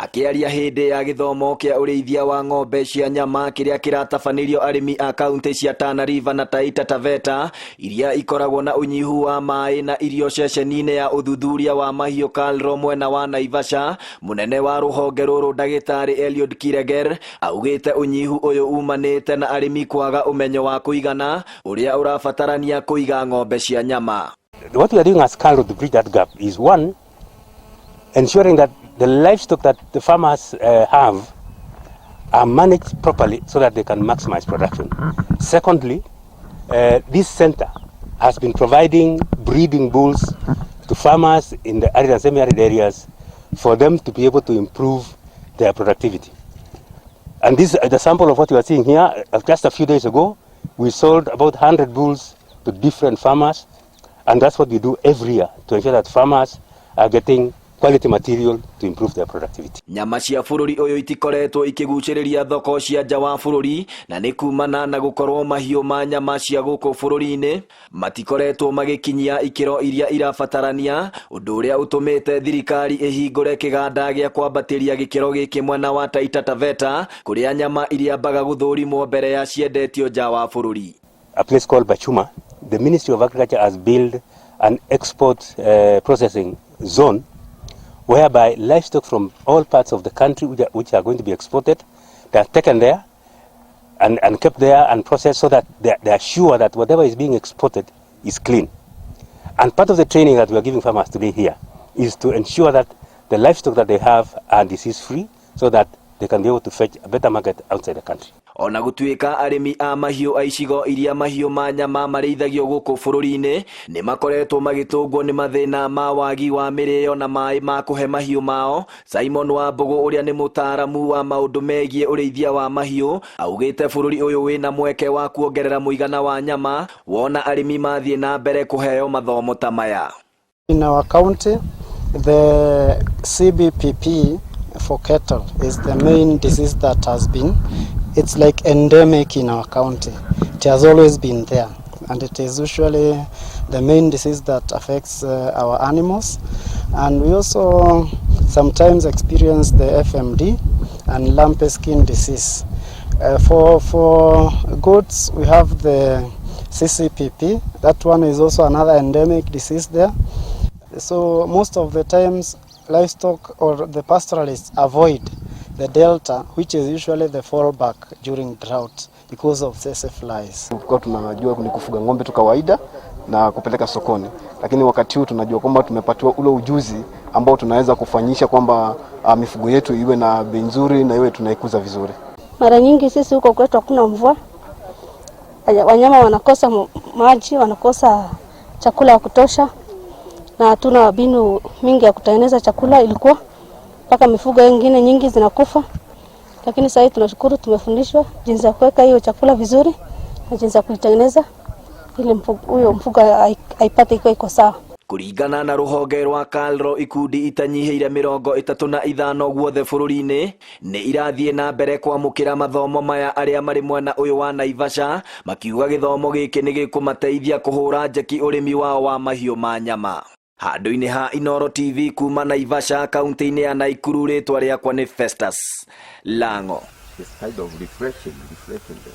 Akĩaria hĩndĩ ya gĩthomo kĩa ũrĩithia wa ng'ombe cia nyama kĩrĩa kĩratabanĩrio arĩmi a kaunti cia Tana River na Taita Taveta iria ikoragwo na ũnyihu wa maĩ na irio ceceni-inĩ ya ũthuthuria wa mahiũ KALRO mwena wa Naivasha, mũnene wa rũhonge rũrũ ndagĩtarĩ Eliud Kireger augĩte ũnyihu ũyũ umanĩte na arĩmi kwaga ũmenyo wa kũigana ũrĩa ũrabatarania kũiga ng'ombe cia nyama. What we are doing as KALRO to bridge that gap is, one, ensuring that the livestock that the farmers have are managed properly so that they can maximize production. Secondly, this center has been providing breeding bulls to farmers in the arid and semi-arid areas for them to be able to improve their productivity. And this is the sample of what you are seeing here. Just a few days ago, we sold about 100 bulls to different farmers, and that's what we do every year to ensure that farmers are getting quality material to improve their productivity. Nyama cia bũrũri ũyũ itikoretwo ikĩgucĩrĩria thoko cia nja wa bũrũri na nĩ kumana na gũkorwo mahiũ ma nyama cia gũkũ bũrũri-inĩ matikoretwo magĩkinyia ikĩro iria irabatarania, ũndũ ũrĩa ũtũmĩte thirikari ĩhingũre kĩganda gĩa kwambatĩria gĩkĩro gĩkĩ mwena wa Taita Taveta kũrĩa nyama iriambaga gũthũrimwo mbere ya ciendetio nja wa bũrũri. A place called Bachuma, the Ministry of Agriculture has built an export processing zone whereby livestock from all parts of the country which are going to be exported, they are taken there and kept there and processed so that they are sure that whatever is being exported is clean. And part of the training that we are giving farmers today here is to ensure that the livestock that they have are disease-free so that they can be able to fetch a better market outside the country. Ona gũtuĩka arĩmi a mahiũ a icigo iria mahiũ ma nyama marĩithagio gũkũ bũrũri-inĩ nĩ makoretwo magĩtũngwo nĩ mathĩna ma wagi wa mĩrĩo na maĩ ma kũhe mahiũ mao, Simon Wambũgũ ũrĩa nĩ mũtaaramu wa maũndũ megiĩ ũrĩithia wa mahiũ augĩte bũrũri ũyũ wĩna mweke wa kuongerera mũigana wa nyama wona arĩmi mathiĩ na mbere kũheo mathomo ta maya. In our county, the CBPP for cattle is the main disease that has been, it's like endemic in our county. It has always been there, and it is usually the main disease that affects our animals. And we also sometimes experience the FMD and lumpy skin disease. For goats, we have the CCPP. That one is also another endemic disease there. So most of the times, livestock or the pastoralists avoid the delta, which is usually the fallback during drought because of tsetse flies. Tulikuwa tunajua ni kufuga ng'ombe tu kawaida na kupeleka sokoni, lakini wakati huu tunajua kwamba tumepatiwa ule ujuzi ambao tunaweza kufanyisha kwamba mifugo yetu iwe na bei nzuri na iwe tunaikuza vizuri. Mara nyingi sisi huko kwetu hakuna mvua, wanyama wanakosa maji, wanakosa chakula ya kutosha, na hatuna mbinu mingi ya kutengeneza chakula, ilikuwa mpaka mifugo ingine nyingi zinakufa. Lakini sasa hivi tunashukuru, tumefundishwa jinsi ya kuweka hiyo chakula vizuri na jinsi ya kuitengeneza ili huyo mfugo aipate iko iko sawa. Kũringana na rũhonge rwa KALRO, ikundi itanyihĩire 35 guothe bũrũri-inĩ nĩ irathiĩ na mbere kwamũkĩra mathomo maya arĩa marĩ mwena ũyũ wa Naivasha makiuga gĩthomo gĩkĩ nĩ gĩkũmateithia kũhũra njeki ũrĩmi wao wa mahiũ ma nyama. Handũ-inĩ ha Inooro TV kuma Naivasha, kaunti-inĩ ya Naikuru, rĩtwa rĩakwa nĩ Festus Lango. It's kind of refreshing them.